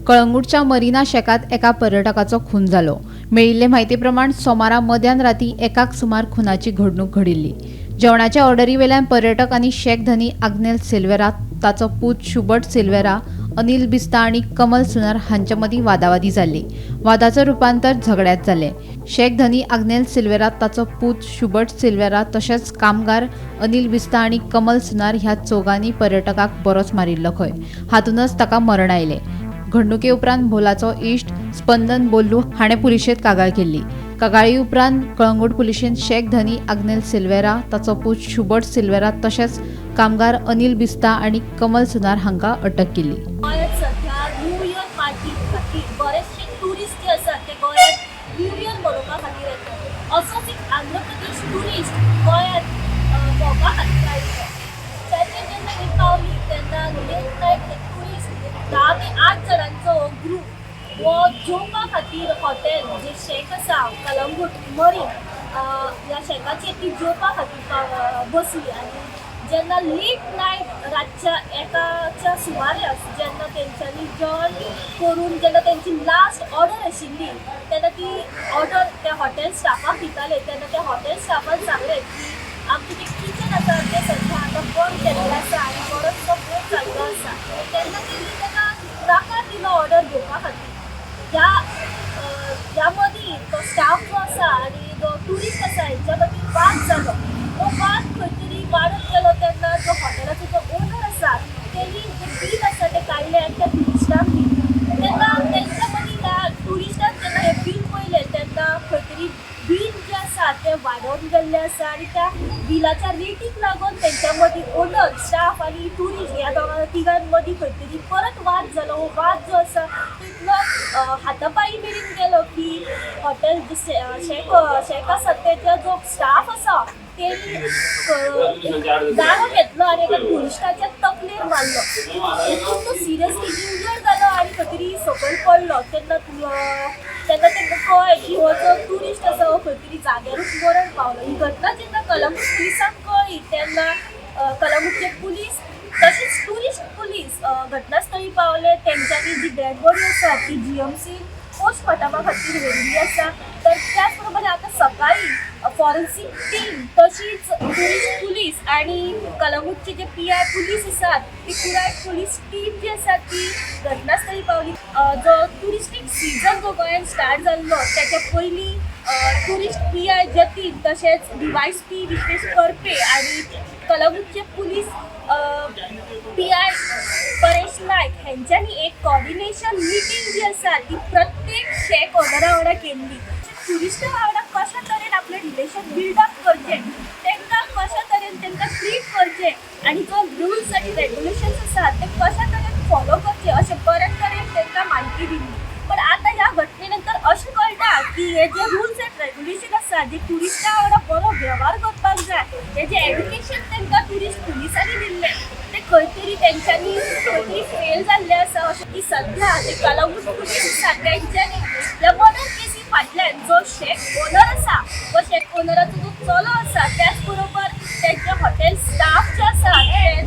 कळंगूटच्या marina शेकात एका पर्यटकाचो खून जालो. मेळिल्ले म्हायती प्रमाण सोमारा मध्यान राती एकाक सुमार खुनाची घडणूक घडिल्ली. जेवणाच्या ऑर्डरी वेल्यान पर्यटक आनी शेक धनी आग्नेल सिल्वेरा, ताचो पूत शुबर्ट सिल्वेरा, अनिल बिस्ता आनी कमल सुनार हांचे मदीं वादावादी जाल्ली. वादाचो रुपांतर झगड्यांत जालें. शेक धनी आग्नेल सिल्वेरा, ताचो पूत शुबर्ट सिल्वेरा तशेंच कामगार अनिल बिस्ता आनी कमल सुनार ह्या चौगांनी पर्यटकाक बरोच मारिल्लो खंय. हातूंतच ताका मरण आयलें. घडणुके उपरांत भोलाचो इश्ट स्पंदन बोल्लू हाणें पुलिशेंत कागाळ केल्ली. कागाळी उपरांत कळंगूट पुलिशेन शेक धनी आग्नेल सिल्वेरा, ताचो पूत शुबर्ट सिल्वेरा तशेंच कामगार अनिल बिस्ता आनी कमल सुनार हांकां अटक केल्ली. गोंयांत सध्या न्यू इयर पार्टी खातीर बरेचशे टुरिस्ट जे आसात ते गोंयांत न्यू इयर मनोवपा खातीर येतात. असोच एक आंध्र प्रदेश टुरिस्ट गोंयांत भोंवपा खातीर आयिल्लो. ताचेर जेन्ना ही पावली तेन्ना लेट नायट एक टुरिस्ट 10 ते 8 जाणांचो ग्रूप हो जेवपा खातीर हॉटेल जे शेक आसा कलंगूट मरीन ह्या शेकाचेर ती जेवपा खातीर बसली आनी जेन्ना लेट नायट रातच्या 1च्या सुमाराक जेन्ना तेंच्यांनी जेवण करून जेन्ना तेंची लास्ट ऑर्डर आशिल्ली तेन्ना ती ऑर्डर त्या हॉटेल स्टाफाक दिताले तेन्ना त्या हॉटेल स्टाफान सांगलें की आमचें जें किचन आसा तें सद्या आतां बंद केल्लें आसा आनी बरोचसो वेळ जाल्लो आसा. तेन्ना तेणी ताका नकार दिलो ऑर्डर घेवपा खातीर. ह्या मदीं तो स्टाफ जो आसा आनी जो टुरिस्ट आसा हेंच्या मदीं वाद जालो. हो वाद खंय तरी वाडत गेलो तेन्ना जो हॉटेलाचो जो ओनर आसा तेणी जें बील आसा तें काडलें आनी त्या टुरिस्टाक दिलें. तेन्ना तेंच्या मदीं ह्या टुरिस्टान जेन्ना हें बील पळयलें तेन्ना खंय तरी बील जें आसा तें वाडोवन गेल्लें आसा आनी त्या बिलाच्या रेटीक लागून तेंच्या मदीं ओनर, स्टाफ आनी टुरिस्ट ह्या दोगां तिगां मदीं खंय तरी परत वाद जालो. हो वाद जो आसा तितलो हातापाई मेरेन गेलो की हॉटेल शेक आसा तेजो जो स्टाफ आसा तेणी दारो घेतलो आनी एका टुरिस्टाच्या तकलेर मारलो. तितून तो सिरियसली इंजर्ड जालो आनी खंय तरी सकयल पडलो. तेन्ना तेन्ना तांकां कळ्ळें की हो जो टुरिस्ट आसा हो खंय तरी जाग्यारूच मरण पावलो. ही घटना जेन्ना कलंगूट पुलिसांक कळ्ळी तेन्ना कलंगूटचे पुलीस तशेंच टुरिस्ट पुलीस घटनास्थळी पावले. तेंच्यांनी जी डेड बॉडी आसा ती GMC पोस्टमॉर्टमा खातीर व्हेल्ली आसा. तर त्याच प्रमाणे आतां सकाळी फॉरेन्सीक टीम तशीच टुरिस्ट पुलीस आनी कलंगूटचे जे PI police आसात ती पुराय पुलीस टीम जी आसा ती घटनास्थळी पावली. जो टुरिस्टीक सिजन जो गोंयांत स्टार्ट जाल्लो तेच्या पयलीं टुरिस्ट PI Jatin तशेंच DYSP Vishwesh Karpe आनी कलंगूटचे पुलीस PI Paresh Naik हेंच्यांनी एक कॉर्डिनेशन मिटींग जी आसा ती प्रत्येक शेक ओनरा वांगडा केल्ली. टुरिस्टा वांगडा कशा तरेन आपलें रिलेशन बिल्डअप करचें, तांकां कशा तरेन तांकां ट्रीट करचें आनी जो रुल्स आनी रेगुलेशन्स आसात ते कशा तरेन फॉलो करचे अशें बऱ्या तरेन तांकां म्हायती दिली. पण आतां ह्या घटने नंतर अशें कळटा की हे जे रुल्स एंड रेगुलेशन आसा जे टुरिस्टा वांगडा बरो वेव्हार करपाक जाय, हे जे एड्युकेशन तांकां टुरिस्ट पुलिसांनी दिल्लें ते खंय तरी तेंच्यांनी खंय तरी फेल जाल्लें आसा. अशें की सद्या जे कलंगूट पुलीस आसा तेंच्यांनी ह्या मर्डर केसी फाटल्यान जो शेक ओनर आसा तो शेक ओनराचो जो चलो आसा त्याच बरोबर तेंचे हॉटेल स्टाफ जे आसा ते